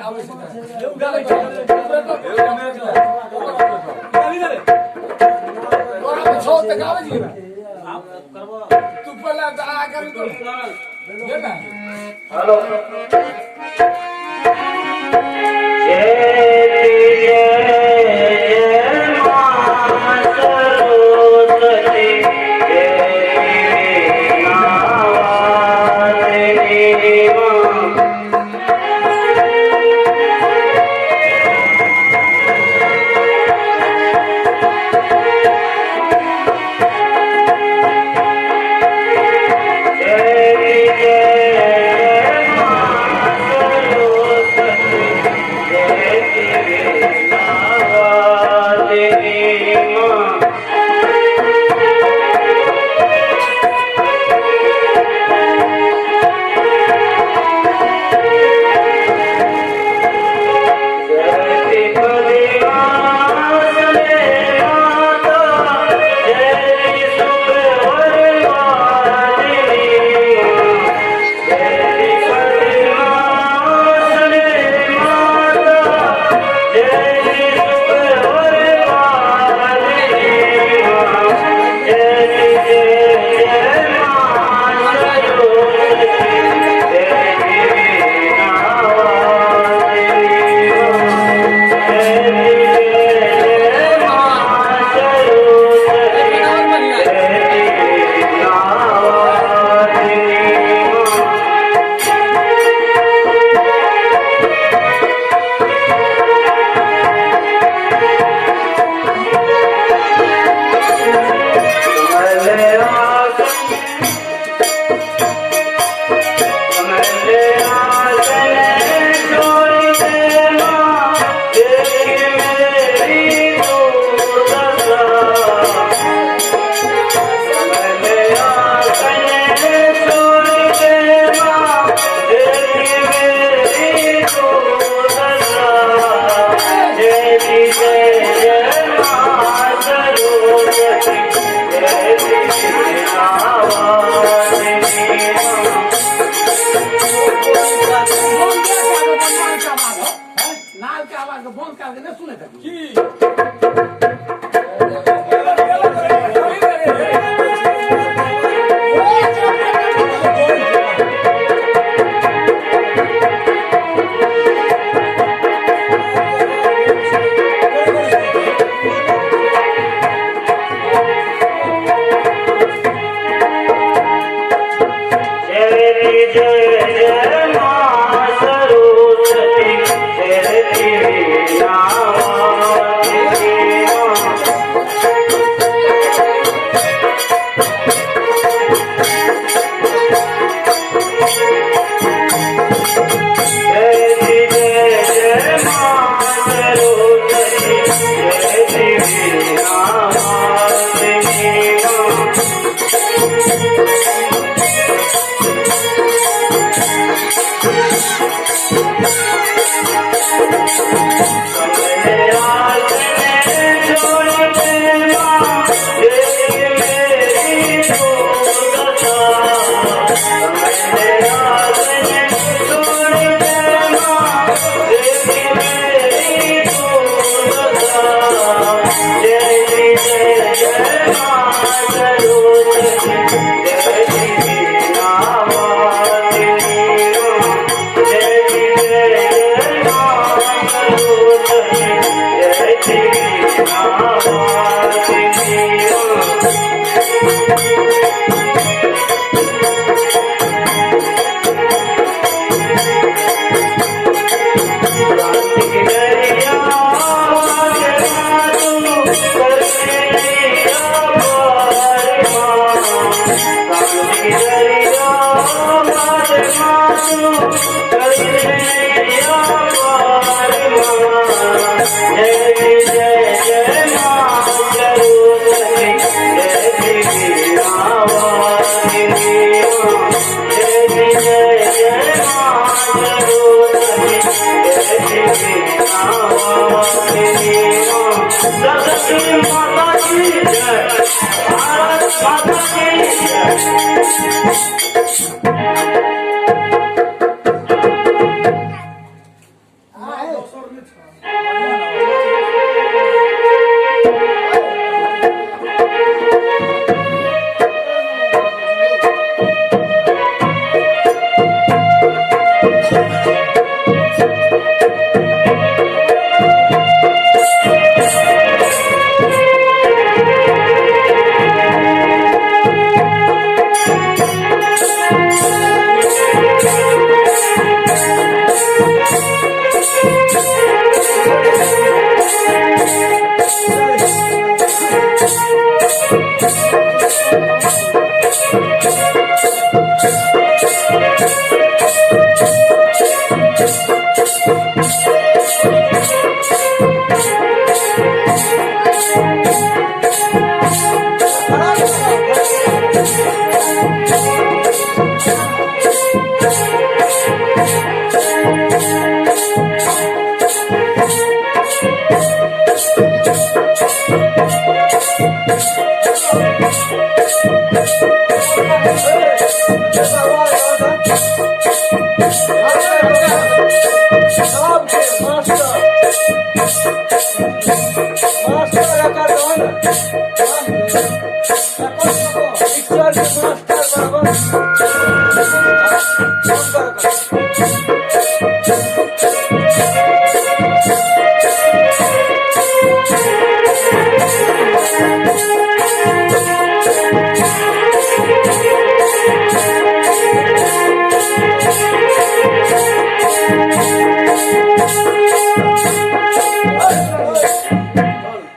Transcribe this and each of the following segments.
आबै छै तोरा में छौ तक आबै छै ना तू पहले आ कर तो ले ना। हेलो। जय जय मां सरस्वती, जय वीणावादिनी मां। जय जय मां सरस्वती, जय वीणावादिनी मां। जयति पदिमासने माता, जयति सुखवरवादिनी मां। जयति पदिमासने माता, जयति सुखवरवादिनी मां। जयति जय जय मां सरस्वती, जयति वीणावादिनी मां। जयति जय जय मां सरस्वती, जयति वीणावादिनी मां। कमल आसन, कमल आसन छोड़ दे मां, देख मेरी दुर्दशा। कमल आसन छोड़ दे मां, देख मेरी दुर्दशा। जय जय जय मां सरस्वती, जय वीणावादिनी मां। नाल के आवाज हो, नाल के आवाज के बंद कर के नहीं सुने तक की। जय जय जय मां सरस्वती, जय वीणावादिनी मां। जय जय जय मां सरस्वती, जय वीणावादिनी मां। कमल आसन छोड़ दे मां, देख मेरी दुर्दशा। कमल आसन छोड़ दे मां, देख मेरी दुर्दशा। जय जय जय मां सरस्वती, जय वीणावादिनी मां। जय जय जय मां सरस्वती, जय वीणावादिनी मां। क्रांति दरिया तू कर नैया पार मां। क्रांति दरिया तू कर नैया पार मां। जय जय जय मां सरस्वती, जय वीणावादिनी मां। जय जय जय मां सरस्वती, जय वीणावादिनी मां। सरस्वती माता की जय, भारत माता की जय।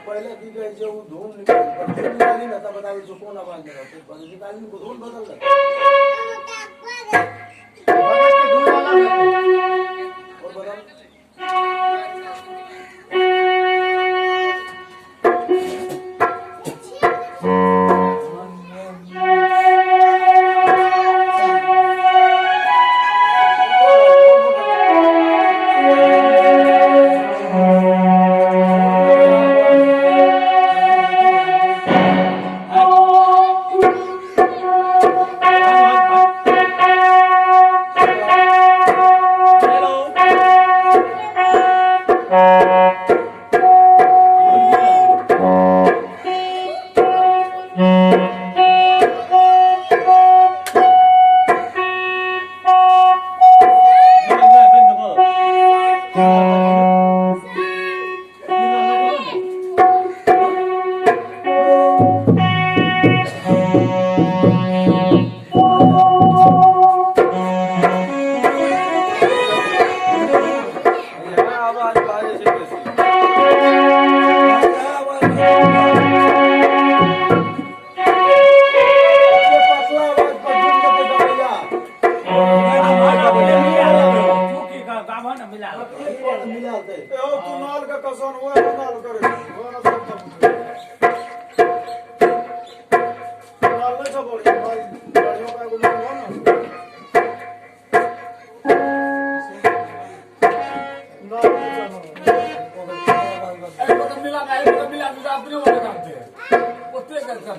पहिले की कहै छै, ओ धुन निकाली ने तब बताबै छै कोन आवाज में रहतै। निकाली, धुन बदल दे। और बदल। आवाज बाजै छै बेसी। पतला आवाज पर जुट के गावैया। मिला दे। एहो तू नाल के कसन ओए नाल करे ओए ना सब तब नाल नहीं सब बढ़िया भाई, बढ़िया का एगो नाल हो ना। नाल नहीं चलो। मिला मिला, अपने वाले काम थे ओते कर कर।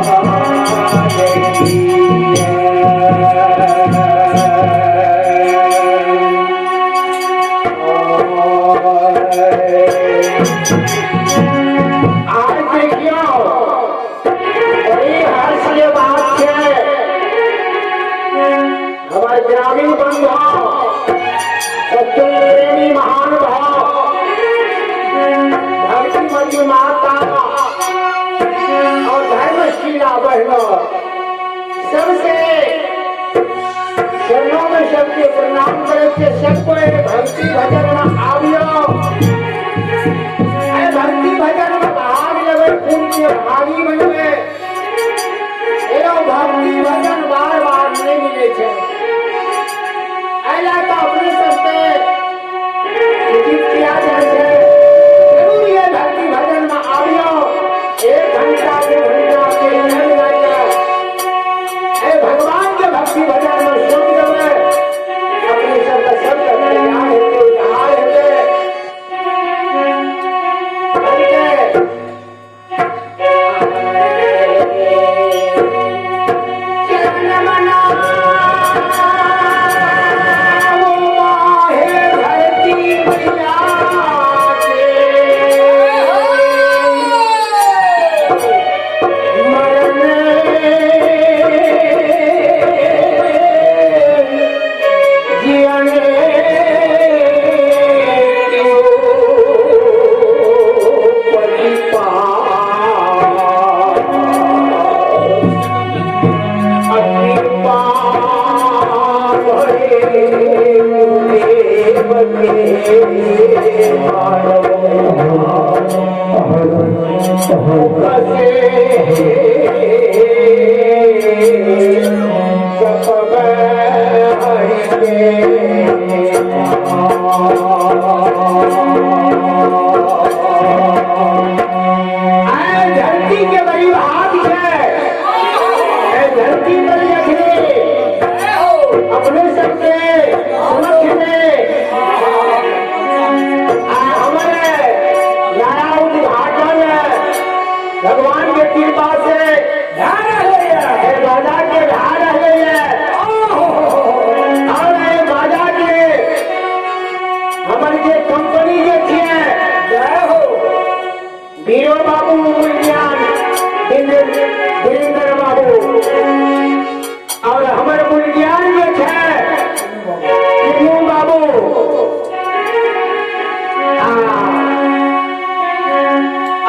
आज देखियो बड़ी हर्ष के बात है। हमारे ग्रामीण बंधु सज्जन प्रेमी महान भाव धरती माता और धर्मशीला बहनों सबसे चरणों में सबके प्रणाम करे सबको भक्ति भजन में आवियो। भक्ति भजन में भाग लेवे पुण्य भागी बनवे। एवं भक्ति भजन बार बार नहीं मिले छे। ऐला तो अपने सबके उचित किया जाए छे। जरूरी है भक्ति भजन में आवियो। 1 घंटा 2 घंटा के नहीं जाएगा। ए भगवान के भक्ति भजन में सुन देवे अपने सबका सब कल्याण हेते उद्धार हेते। धरती के बड़ी भाग है। धरती पर अपने सबके समक्ष में हमारे नया उद्घाटन भगवान के कृपा से बाजार के धार रहे है और बाजार के हमारे के कंपनी के थे जय हो बीरो बाबू मुलियान वीरेंद्र बाबू और हमारे मुलियान के थे किन्नू बाबू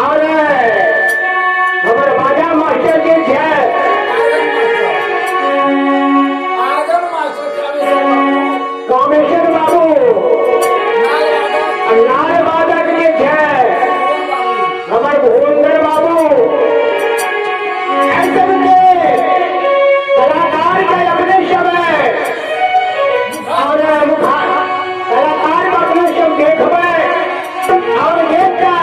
और हमारे बाजा मास्टर के थे कामेश्वर बाबू लाल बादक के थे हमारे भुवंदर बाबू। ऐसे के कलाकार का अपने सब है और कलाकार का अपने सब देखबे और देख कर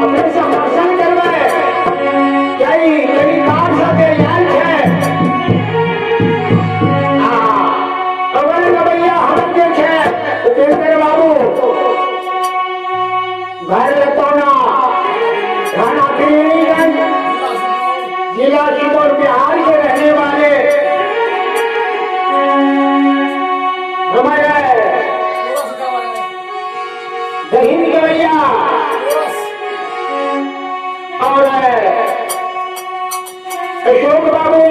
अपने सब दर्शन करबे। कई कलाकार सब आयल है। अवर गवैया हम के छे उपेंद्र बाबू घर लतौना थाना त्रिवेणीगंज जिला सुपौल बिहार के रहने वाले हमारे दहीन गवैया और अशोक बाबू